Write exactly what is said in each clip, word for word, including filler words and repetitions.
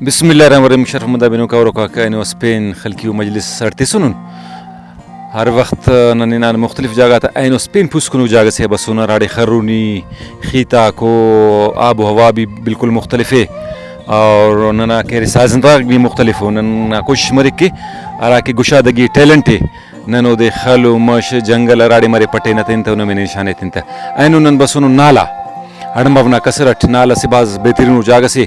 بسم اللہ الرحمن الرحیم۔ شرف مند آ بنوکا ہروکاک اینو اسہ پین خلقی و مجلس اٹ تسنن۔ ہر وخت نن ہنان مختلف جاگہ تا اینو اسہ پین پوسکنو جاگہ سے آ بسونہ، ہراڑے خرونی خیتاک و آب و ہوا بھی بالکل مختلف ءِ، اور ننا کہ ارے سازندہ غاک بھی مختلف ءُ۔ ننا کوشش مریک کہ ہرا کہ گشادگی ٹیلنٹ ءِ، نن اودے خل و مش جنگل ہراڑے مرے پٹینہ تین تہ و نمے نشان ایتن تہ۔ اینو نن بسونن نالا، ہڑمب نا کسر اٹ۔ نال اسہ بھاز بہترین و جاگہ سے،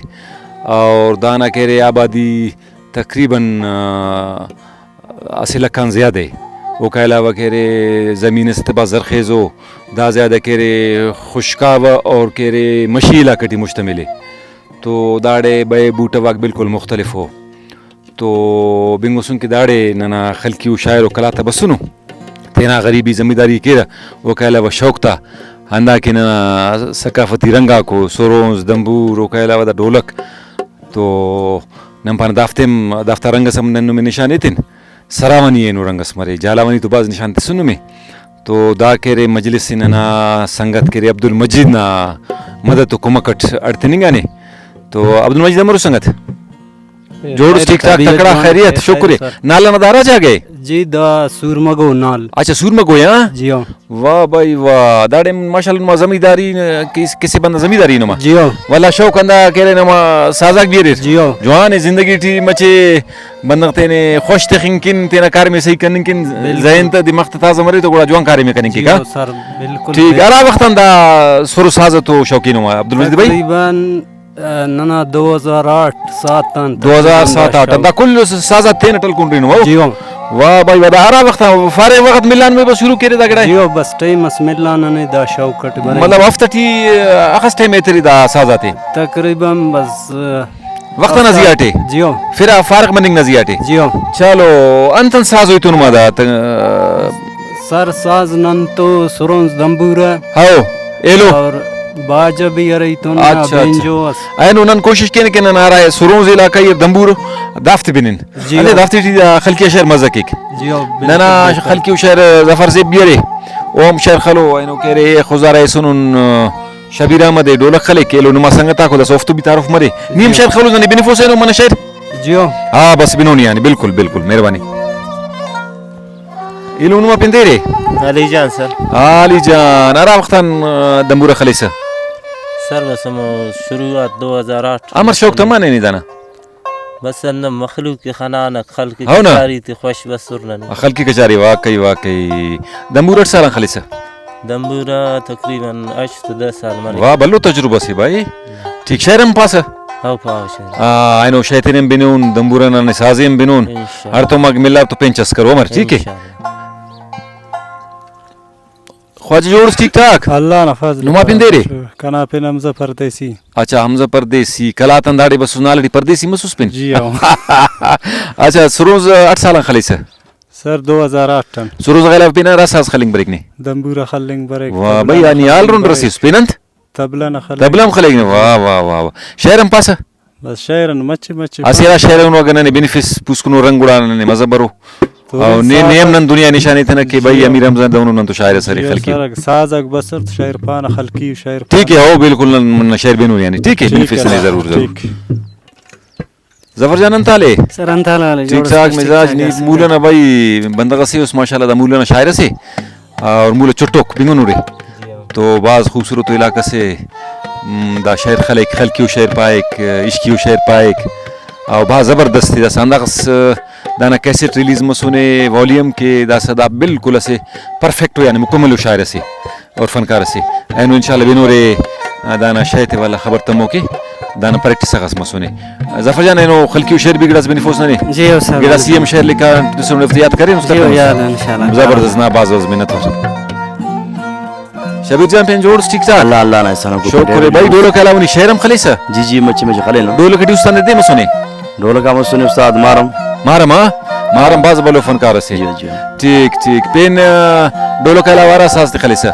اور دانا کہ ارے آبادی تقریباً، آ، اسہ لکھ آن زیادہ ءِ۔ اوکا علاوہ کہ ارے زمین اس تہ بھاز زرخیز ءُ، دا زیادہ کہ ارے خشکاوہ اور کہ ارے مشی علاقہ ٹی مشتمل ءِ۔ تو داڑے بئے بوٹہ غاک بالکل مختلف ءُ۔ تو بنگسن کہ داڑے ننا خلقی و شاعر و قلات آ بسنو، تینا غریبی زمینداری کیرہ، اوکا علاوہ شوق تا ہندا کہ ننا ثقافتی رنگ آکو، سرونز، دمبور، اوکا علاوہ دا ڈھولک، تو نن پانہ دافتے ہم، دافتا رنگ ئس ہم نن نمے نشان ایتن۔ سراوانی اینو رنگ ئس مرے، جھالاوانی تو بھاز نشان تسن نمے۔ تو دا کہ ارے مجلس ننا سنگت کہ ارے عبدالمجید نا مدد و کمک اٹ اڈتننگانے۔ تو عبدالمجید، امرو سنگت؟ جوڑ اس، ٹھیک ٹھاک، تکڑا، خیریت، شکر ءِ۔ نالا نا دا ہرا جاگہ ءِ؟ جی، دا سورمگو نال۔ اچھا، سورمگو، ہاں؟ جی ہاں۔ واہ بھائی واہ، داڑے ماشاءاللہ نما زمینداری ن-، کس-، کسے بندغ زمینداری نما۔ جی ہاں۔ ولا شوق ہندا کہ ارے نما سازاک بھی اریر۔ جی ہاں۔ جوان ءِ، زندگی ٹی مچے بندغ تینے خوش تخنگ کن، تینا کاریم ءِ صحیح کننگ کن، بالکل۔ ذہن تہ دماغ تہ تازہ مرے تو گڑا جوان کاریم ءِ کننگ کیک، ہاں؟ جی ہاں سر، بالکل۔ ٹھیک، ہرا وخت آن دا سر و ساز تو شوقین ءُ عبدالمجید بھائی؟ تقریباً آ، ننا دو ہزار آٹھ سات آن دو ہزار سات آٹھ آن دا کل ساز آتے تینٹ ہلکن رہینو، ہو؟ جی ہو۔ واہ بھائی واہ، دا ہرا وخت آ فارغ وخت ملان میں بس شروع کرے دا گڑا؟ جی ہو، بس ٹائم اس ملان نے دا شوق اٹ برے۔ مطلب ہفتہ ٹی، آ، اخس ٹائم ایتری دا ساز آتے؟ تقریباً بس، آ، وخت نا ہفتہ۔ زیاٹے؟ جی ہو۔ پھر آ فارغ مننگ نا زیاٹے؟ جی ہو۔ چلو، انت انت ساز ہوئی تو نما دا ت-، سر ساز نن تو سرونز دمبورہ۔ ہو، ایلو۔ اور باجہ بھی ارے ایتون اچھا، اچھا۔ بینجو اس۔ اینو نن کوشش کینہ کہ نن ہرا سرونز علاقہ ءِ دمبور دافتے بنن۔ جی انتئے ہو۔ دافتے ٹی دا خلقی آ شعر مزہ کیک۔ جی ہو، بالکل، ننا بالکل۔ خلقی و شعر ظفر زیب بھی ارے۔ او ہم شعر خلو، اینو کہ ارے خضدار ایسنن، شبیر احمد ءِ ڈھولک خلیک، ایلو نما سنگت آکو داسہ اوفتو بھی تعارف مرے۔ نی ہم جی۔ شعر خلوس ننے بنفوس اینو منہ شعر۔ جیو۔ ہاں، بس بنونی آنی، بالکل، بالکل، مہربانی۔ ایلو نما پن دیرے؟ علی جان سر۔ علی جان، ہرا وخت آن، آ، دمبورہ خلیسہ؟ سر بس ہمو شروعات دو ہزار آٹھ۔ امر شوق تما نے نی دانا؟ بس ہندا مخلوق کہ خنانک، خلق ہو نا۔ کچاری تے خوش بسر ننے۔ آ، خلقی کچاری، واقعی، واقعی۔ دمبور اٹ سال آن خلیسہ؟ دمبورہ تقریباً ہشت دہ سال مرے۔ واہ، بھلو تجربہ سے بھائی۔ ٹھیک، شعر ہم پاسہ؟ ہاں، پاوہ شعر۔ آ، اینو شعر تینے ہم بنون، دمبورہ نا نے سازے ہم بنون۔ انشاءاللہ۔ ہڑتوماک ملاو تو پین چس کرو، امر، ٹھیک ہے؟ انشاءاللہ۔ خواجہ جوڑ اس، ٹھیک ٹھاک؟ اللہ نا فضل۔ نما پن دیرے؟ کنا پن حمزہ پردیسی۔ اچھا، حمزہ پردیسی، قلات آن داڑے بسوس، نال ٹی پردیسی مسوس پن؟ جی ہاں۔ اچھا، سروز اٹ سال آن خلیسہ؟ سر، دو ہزار آٹھ آن۔ سروز غیلا پین ہرا ساز خلنگ بریک نے؟ دمبورہ خلنگ بریک، واہ طبلہ بھائی، نا یعنی خلنگ آل راؤنڈر بریک۔ اسیس پین انت؟ طبلہ نا خلنگ۔ طبلہ ہم خلیک نے، واہ، واہ، واہ، واہ۔ شعر ہم پاسہ؟ بس شعر ہن مچے مچے اسہ ہرا شعر ہن اگہ ننے بنفس پوسکنو رنگ گڑا ننے مزہ برو۔ تو او نے، ساز نے ہم نن دنیا نشان ایتنہ کہ بھئی جی۔ امیر حمزہ دہنو نن تو شاعر ئس ارے جی، خلقی۔ سر، ساز اک بسر تو شاعر پانہ خلقی، شاعر ٹھیک ہے، پانہ۔ ہو بالکل نن، نن شعر بنو یعنی، ٹھیک ہے، ٹھیک ہے، بنفس نے ضرور ضرور۔ ٹھیک۔ ظفر جان، انت حال ءِ؟ سر، انت حال ءِ؟ ٹھیک جوڑ ٹھاک اس، مزاج، ٹھیک نی ٹھاک۔ مولہ نا بھائی بندغ اسے اس، ماشاءاللہ دا مولہ نا شاعر اسے، اور مولہ چٹوک بنگنورے۔ تو بھاز خوبصورت علاقہ سے، م، دا شعر خلیک، خلقی و شعر پائک، عشقی و شعر پائک، اور بھاز زبردست ءِ۔ داسہ انداخس دانا کیسٹ ریلیز مسونے، والیوم کہ داسہ دا بالکل اسہ پرفیکٹ و یعنی مکمل و شاعر اسے۔ اور فنکار اسے۔ اینو انشاءاللہ بنورے، آ، دانا شے تے والا خبر تموکے، دانا پریکٹس اخس مسونے۔ ظفر جان، اینو خلقی و شعر بھی گڑاس بنفوس ننے؟ جی، او صاحب۔ گڑاس ای ہم شعر لکھا، دوسرے نے یاد کرے، اس جی، او یاد، انشاءاللہ۔ زبردست نا، باز باز منت وار۔ شبیر جان پین جوڑ اس، ٹھیک ٹھاک؟ اللہ، اللہ نا احسان، شکر ہے بھائی، ڈولک علاوہ نی شعر ہم خلیسہ؟ جی، جی، مچے مچے خلینا۔ ڈولک ٹی استاد دے مسونے؟ ڈولک آ مسنے استاد مارم۔ مارم، ہاں؟ مارم بھاز بھلو فنکار اسے۔ جی، جی۔ ٹھیک، ٹھیک۔ پین، آ، ڈولک علاوہ ہرا ساز تے خلیسہ؟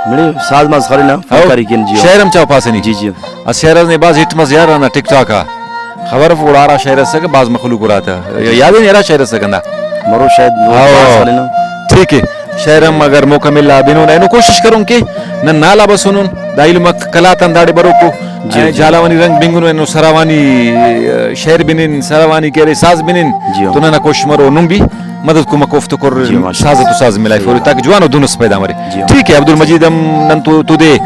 مڑے ساز ماز خلینا، ہاں۔ فنکاری کن جی۔ شعر ہم چاو پاسنی؟ جی، جی۔ آ شعر نے بھاز ہٹ مس یار ہندا ٹک ٹاک آ۔ خبر اف گڑا ہرا شعر اسکہ بھاز مخلوق اراتا۔ یاد ہے نی ہرا شعر اسکہ ہندا؟ مرو شاید ہاں۔ ساز خلینا۔ ٹھیک ہے۔ شعر ہم اگر موقع ملا بنون، اینو کوشش کرون کہ نن نالا بسونن، دا علم اک قلات آن داڑے بروکو۔ جی، جی۔ جھالاوانی رنگ بنگنو اینو سراوانی، آ، شعر بنن، سراوانی کہ ارے ساز بنن، جی۔ تو ننا کوشش مرو نم بھی مدد کمک اوفتے کر، جی، ماشاءاللہ۔ ساز تو ساز ملائفورے، صحیح۔ تاکہ جوانو دھن اس پیدا مرے۔ جی۔ ٹھیک ہے، عبدالمجید ہم نن تو، تو دے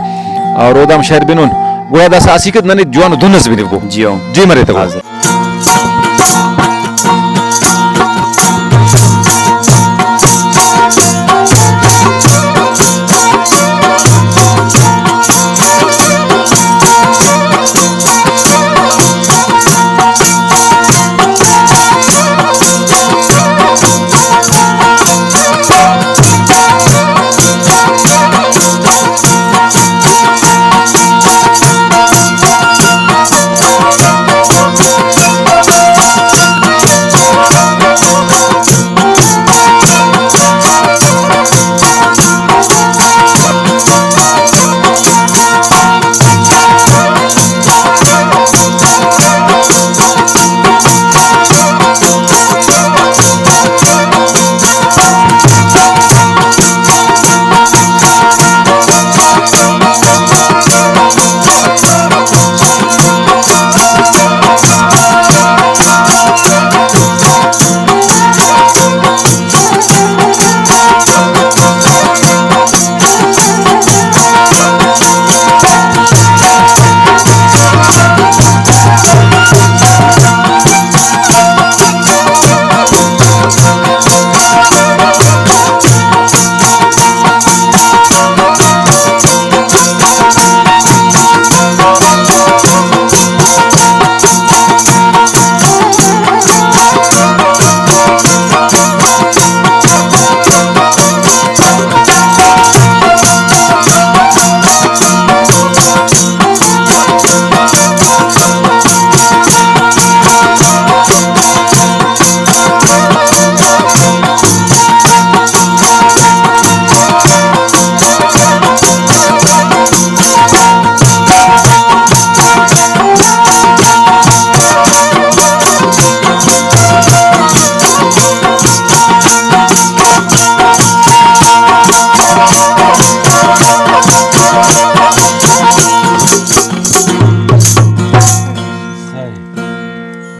اور اودام شعر بنون، گڑا داسا اسیکت ننے جوانو دھن اس بنو گو۔ جی۔ جی مرے تو۔ حاضر۔